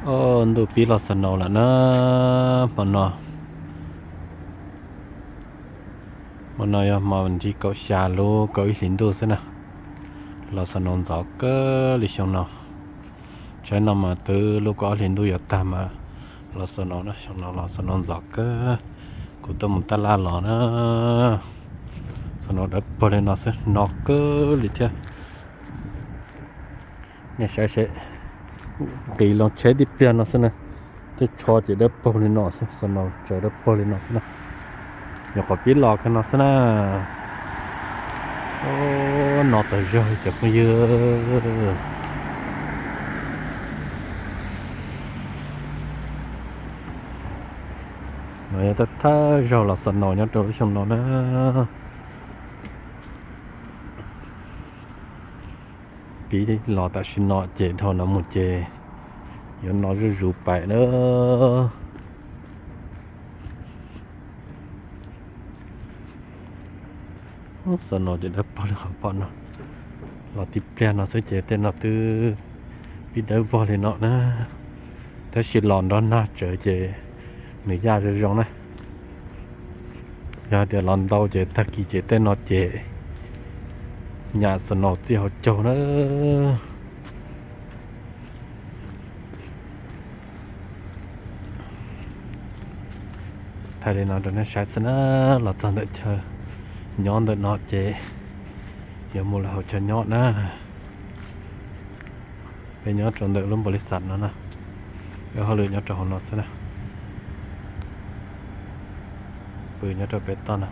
Os, ntuj pib los snow lawm na. Hmo no, hmo no yog hmo vas thib kaum xya lub kaum ib hlis ntuj xwb na. Los snow ntxov kawg li xyoo no. Tshaib no mas twb lub kaum ob hlis ntuj yuav tag mas los snow na, xyoo no los snow ntxov kawg. Kuv tuaj mus tab laj los na, snow dawb paug li no xwb, no kawg li thiab. Nej saib seb, nqis los tsheb tib pliag no xwb na, tej tsho ces dawb paug li no xwb, snow tsaws dawb paug li no xwb na. Nyuam qhuav pib los kiag no xwb na. No tas zog li cov phooj ywg. No yog thawj thawj zaug los snow nyob rau lub xyoo no na. Pib los tam sim no ces dhau no mus ces yuav no zuj zus pais na. Snow ces dawb paug li qhov pom no, los tib pliag no xwb ces tej no twb pib dawb vog li no na. Tab sis los nrog nag tsawv ces nws yaj zoo zoo na. Yog tias los ntau ces tag kis ces tej no ces nyam snow txij hauv caug na. Thaij li no rau nej saib xwb na, los txog ntawm chaw nyob ntawm no ces yuav mus lawm hauv chaw nyob na. Peb nyob rau ntawm lub npaus lis xas no na, peb hauj lwm nyob rau hauv no xwb na. Pw nyob rau pem toj no.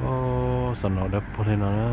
Os, snow dawb paug li no na.